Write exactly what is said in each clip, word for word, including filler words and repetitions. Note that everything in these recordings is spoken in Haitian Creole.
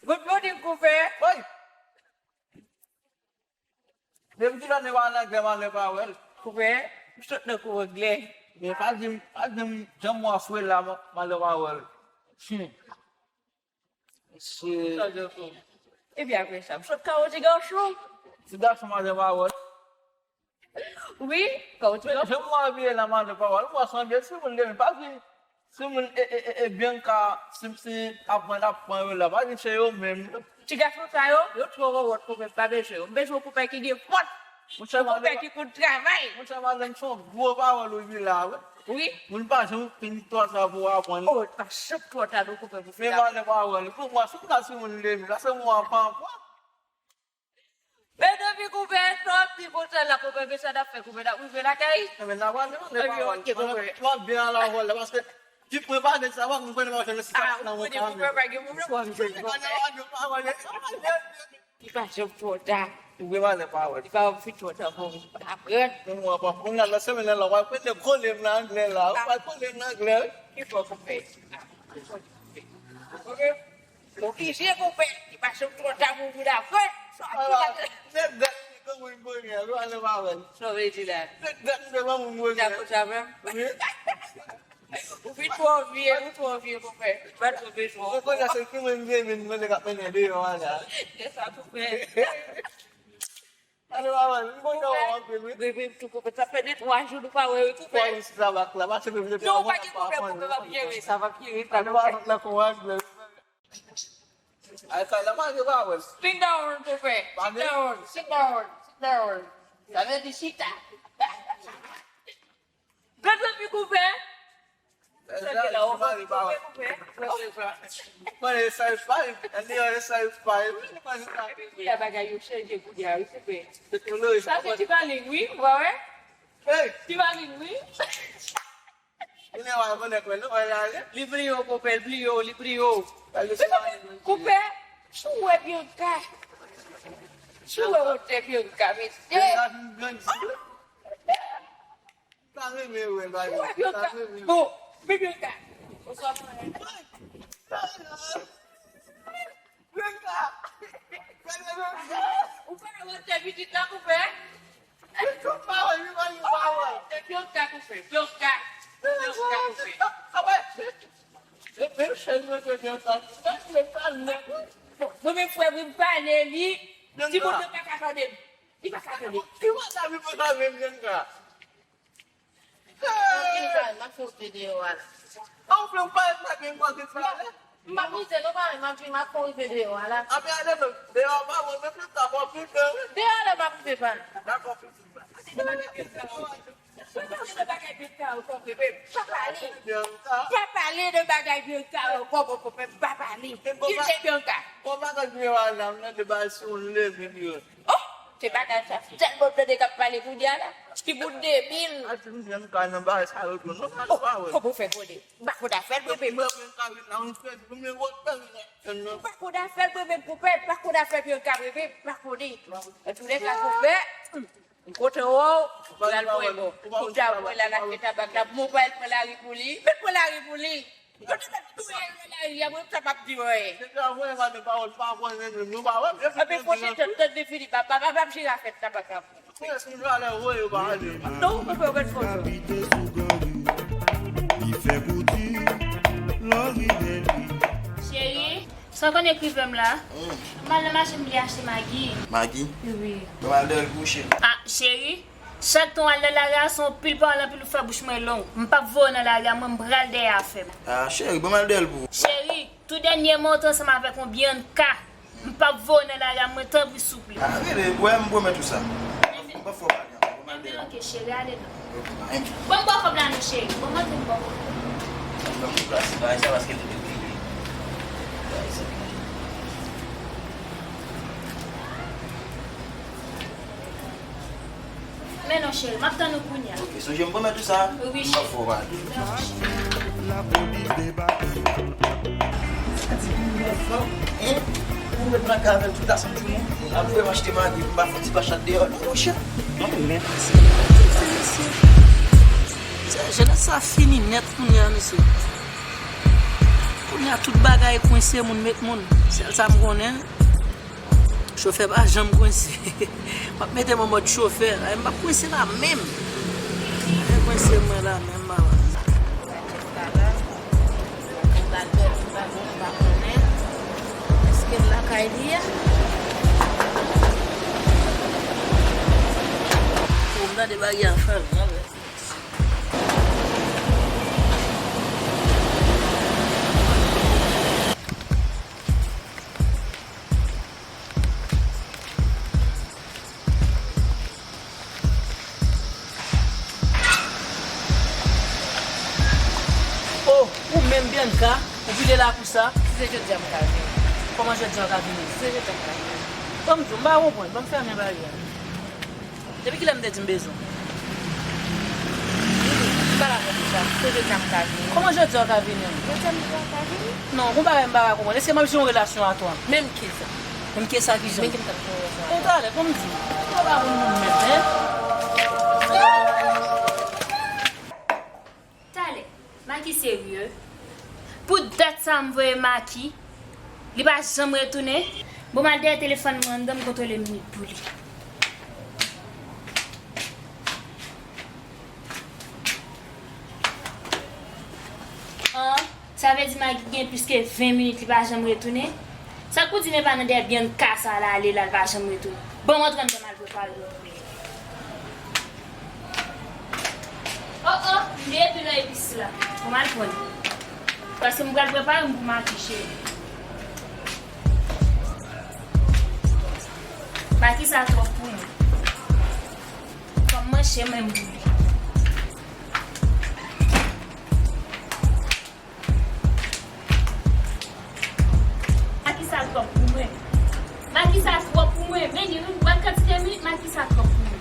Good morning, Koupe. Woy! Depi kilè nèg pa ann anglè, malè pa wè l. Koupe, m sot nan kou anglè. Men pa di m, pa di m, jan mwa fre la, ma-, malè pa wè l. Hmm. Mesye. Epi apre sa, m sot kawo ti gason. Ti gason, malè pa wè l. Wi, kawo ti gason. Jan mwa abiye la, malè pa wè l. Mwa sanble, si moun de pa di. Si moun e, e, e, e Bianca, si, si aprann, aprann yo la, pa di se yo menm. Ti gason sa yo, yo twò wòwòt pou mwen, pa bezwen yo. M bezwen yon konpè ki gen fòs. Yon konpè ki konn travay. Monchè, madanm, se yon gwo pawòl ou di la, wi. Wi. Moun pa janm fin twò ta pou aprann. Oh, pa janm twò ta, non, konpè, pou fin aprann. Men madanm, pawòl. Pou mwen, si m ta timoun de mil, la se mwen an pa pran. Mezanmi, konpè, sa w ap di konsa la, konpè, men sa n ap fè, konpè, n ap rive lakay. Ebyen, n ap ale, n ap ale. Ebyen, ok, konpè. Mwen, mwen byen a la vòl la, paske ti pwen pa nèg sa, mwen, mwen pa janm si sa nan mwen ka. Konpè, pa gen pwoblèm, w ap jwenn konpè. Li pa janm twò ta. Ou gen valè pawòl. Li pa fin twò ta pou aprann. Men mwen pa konn la, nan semèn nan la, w ap mete kole m nan anglè la. Ou pa kole m nan anglè, wi. Ki fò konpè? Ok? Oblije konpè. Li pa janm twò ta pou moun aprann. Sa ki pa. Nèg gad li kòman m konnen, wi, ale pawòl. Sa w vle di la? Nèg gad li kòman m konnen. Dakò, sa vrè? Wi. Ou vin twò vye, ou twò vye, konpè. Pa twò bezwen. Ou konnen se ki moun vye vin mande k ap mennen deyò a la. Se sa, konpè. Ale, maman, m kontan wè w anpil, wi. Wi, wi, tou, konpè. Sa fè de twa jou nou pa wè, wi, konpè. Twa jou sou tabak la, pa se pou mete. Non, pa gen pwoblèm, konpè, m ap jere sa, m ap jere sa, konpè. Ale, maman, nan kou anglè. Ay, sa la, pa gen pawòl. Sit down, konpè. Sit down, sit down, sit down. Sa vle di chita. Gad zanmi konpè. Sa gen la, ou pa konpè, konpè. Mwen, e sa e fay. An deyò, e sa e fay. Epi kounye a bagay yo chanje kounye a, wi, konpè. Teknoloji. Sa se ti balin, wi, ou pa wè? Hey! Ti balin, wi. Kounye a, w a rekonèt mwen, non, wè la, wi. Li pli wo, konpè, li pli wo, li pli wo. Konpè, si w wè Bianca. Si w wè wotè Bianca, mesye. Bianca fin grandi. M ta renmen wè bagay. Ou wè Bianca? Bon, men Bianca. Bonswa, frè. Bianca! Gade Bianca! Ou pa wè wotè pitit la, konpè? Bianca, pa wè, li pa wè, pa wè. Se Bianca, konpè. Bianca. Bianca, konpè. Bon, mwen menm frè mwen, m pale li. Timoun nan pa ka tande m. Li pa ka tande. Ki wè sa, li pa ka menm, Bianca? M ap vin pale, m ap fè yon videyo a la. An, ou fè yon pale, m pa gen kòb, se sa. M ap mize non, pale, m ap vin, m ap fè yon videyo a la. Ape ale non, deyò pa bon, men plis ta fò plis byen, wi. Deyò la m ap rive pa. Dakò, plis byen. Pale de bagay byen ka ankò, bebe. Pa pale. Pa pale de bagay byen ka ankò, bon, konpè, pa pale. Kite Bianca. Bon, bagay byen a la, m nan de bagay sou yon leve, byen. Oh! Se bagay sa, sèl moun tande k ap pale kounye a la. Ti moun debil. A ti moun ka nan bagay sa yo tou, non, pa wè. Kòman w fè konnen? M pa konn afè l, bebe. Mwen, mwen ka vin la, mwen fè, mwen wòt fè, non. M pa konn afè l, bebe, konpè, m pa konn afè Bianca, bebe, m pa konnen. Antoulèka, konpè, m kontan wè w, pral mwen bon. Kounya mwen la, l achte tabak la, mwen pral pran lari pou li. Met pran lari pou li. Yo te mèt touye l nan lari a, mwen sa p ap di w anyen. Depi avan, e pa de pawòl, pa konnen menm, nou pa wè. Epi fò se tèt tèt de Filip, pa, pa, pa, pa, m jere afè tabak la pou ou. Mwen, si m ale, woy, yo pa ale. Non, ou pa fè okenn fòs. Li fè bouti, lò ri de li. Cheri, sa w konn ekriven m la? M al nan mache, m vle achte Magi. Magi? Wi. Mwen al dèyè l pou ou, cheri. Ah, cheri, chak tan w al nan lari a, se yon pil pawòl anpil ou fè bouch mwen long. M p ap voye w nan lari a, mwen m pral dèyè afè m. Ah, cheri, ban m al dèyè l pou ou. Cheri, tou dènyèman w te ansanm avèk yon Bianca. M p ap voye w nan lari a, mwen tanpri souple. Ah, rele, wè, m pwomèt ou sa. M p ap fè w pale ankò, ban m al dèyè l. Enben, ok, cheri, ale non. Ok, bye. Ban m ba w kòb la non, cheri. Ban m antre m ba w kòb la. Ban m deplase bagay sa paske li te prive. Bagay sa. Men non, cheri, m ap tann ou kounye a. Ok, sonje m pwomèt ou sa. Wi, cheri. M p ap fè w pale. Non, cheri. Lapolis debake. Sa di pou yon fanm, hein? Pou mèt nan kay avè l tout la santi moun. Apre m achte Magi pou m pa fè ti pachat deyò. Non, monchè. Non, men. Mesye, mesye. Sa, jenès sa fini nèt kounye a, mesye. Pou Kounye a tout bagay kwense, moun met moun. Sèl sa m konnen, chofè pa janm kwense. M ap mete m an mòd chofè. M p ap kwense la menm. Pa gen kwense mwen la menm, mama. Èske l lakay li a? Pou m tande bagay a fè l. Oh, ou menm Bianca, ou vile la pou sa? Si se jodi a m ka vini. Kòman jodi a w ka vini? Si se jodi a m ka vini. Ban m di w, m pa konprann, ban m fèmen bagay la. Depi kilè m te di m bezwen w? Pale avè m deja. Se jodi a m ka vini. Kòman jodi a w ka vini? Jodi a m ka vini? Non, gon bagay m pa ka konprann. Èske m ap jwe yon relasyon a twa? Menm kisa? Menm kisa kijan? Men ki m t ap jwe yon relasyon a twa. E talè, pou m di w. Ou pa konn moun menm, en? Talè, Maki serye? Pou dat sa a m voye Maki, li pa janm retounen. Bon, m al dèyè telefòn mwen anndan, m kontwole minit pou li. An, sa vle di Maki gen plis ke ven minit li pa janm retounen? Sa k pou di m e pa nan dèyè Bianca sa l ale la, l pa janm retounen? Bon, m antre anndan, m al prepare yon pou li. Oh, oh, m bliye pil nan epis la. Bon, m al pran li. Paske m pral prepare m pou Maki, cheri. Maki sa twòp pou mwen. Fò m manche menm pou li. Maki sa twòp pou mwen. Maki sa twòp pou mwen. Men li, wi, wè kantite minit Maki sa twòp pou mwen.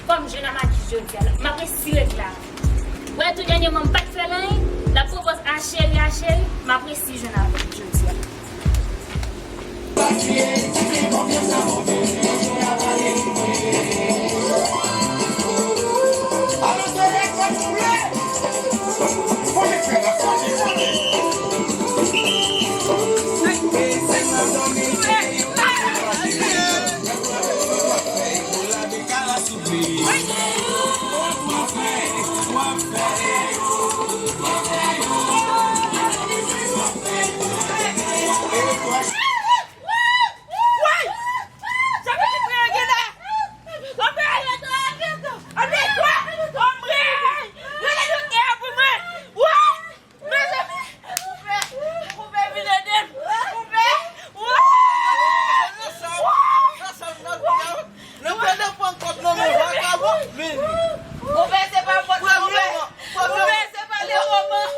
Fò m jwenn a Maki jodi a. M ap resi regle avè l. Wè, tou dènyèman, m pa t fè l anyen. L ap pwopòz a cheri, a cheri. M ap resi jwenn avè l jodi a. Mezanmi, koupe, koupe, vin ede m. Koupe. Nan sa, nan sa, nan sa, nan sa. Nan fè depann kòb nan men vagabon, men. Koupe, se pa vòt, koupe. Koupe, se pa le moman.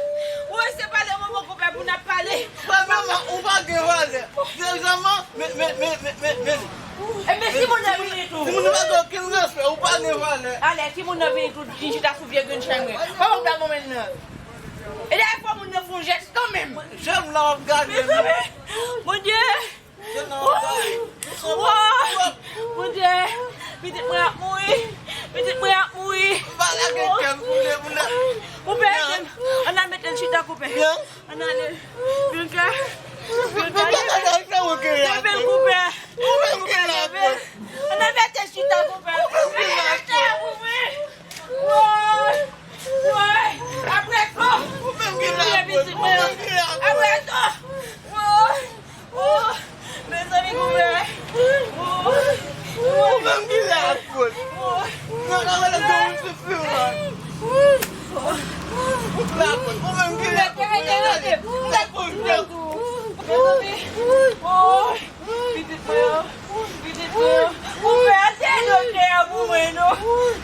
Wi, se pa le moman, koupe, pou n ap pale. Premyèman, ou pa gen valè. Dezyèmman, men, men, men, men, men, men. Epi si moun nan vini tou? Si moun nan pa gen okenn respè, ou pa gen valè. Ale, si moun nan vini tou, vin chita sou vye grenn chay mwen. Kòman w ap gade mwen menm nan? E dayè fò moun nan fè yon jès kanmenm. Jèm la w ap gade. Mezanmi, Bondye. Woy! Woy! Bondye! Pitit mwen ap mouri! Pitit mwen ap mouri! M pa lage kè m pou lè, pou lè. Koupe, ede m. Ann al mete l chita, koupe. Ann ale. Bianca. Bianca, leve l, koupe. Koupe, leve l. Ann al mete l chita, koupe. Koupe, koupe. Woy! Woy! Apre tou! Ou menm ki la. Koupe, pitit mwen. Apre tou! Woy! Woy! Mezanmi, koupe! Woy! Ou menm ki la. Woy! Mwen ka wè lè de ou se fè la. Ou la, ou menm ki la. Mezanmi! Woy! Pitit mwen an! Pitit mwen an! Koupe, al dèyè doktè a pou mwen non!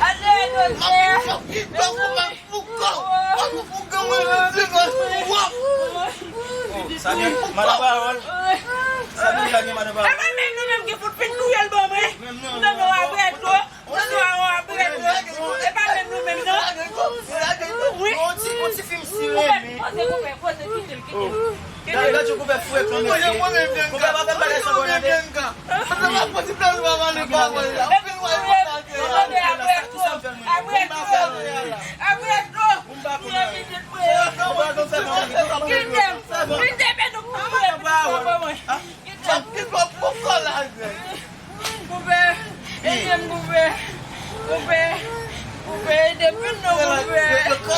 Al dèyè doktè a! Mezanmi! Sa gen madan pawòl. Sa gen, sa gen madan pawòl. E pa menm nou menm ki fout fin touye l ban mwen. Non, non, apre tou. Non, non, apre tou. E pa menm nou menm, non. Wi. On ti, on ti fi m si renmen. Poze, koupe, poze, kite l, kite l. Gade, gade, koupe fou e kòm mesye. Koupe pa fè bagay sa bon, tande. Apre tou. Apre tou. Apre tou. Kite m. Kite m. Papa mwen. Koupe, ede m koupe. Koupe, koupe, ede m non koupe. Koupe,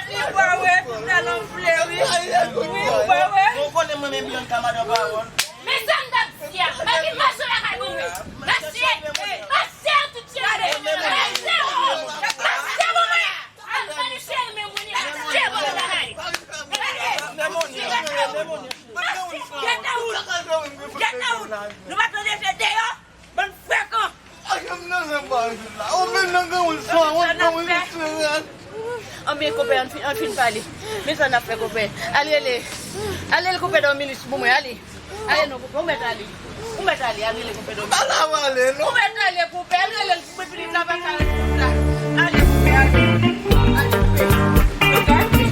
li pa wè, talon fle wi. Wi, ou pa wè. Bon, konnen mwen menm Bianca madan pawòl. Men sa m t ap di a, pa vin mache lakay mwen wi. Mache, mache tout cheve. Mache, mache mwen. Al gade cheve mwen, mwen. Cheve mwen, gade. Mache, gèt la wout. Gèt la wout. Nou pa tande se deyò. Bann frekan. Anben, konpè, ann fin, ann fin pale. Men sa n ap fè, konpè. Al rele. Al rele konpè Domilis pou mwen, ale. Ale non, konpè, ou mèt ale. Ou mèt ale, al rele konpè Domilis. Pa la pale, non. Ou mèt ale, konpè, al rele l pou mwen, pitit la pa ka ret konsa. Ale, konpè, ale. Ale, konpè. Konpè, ale.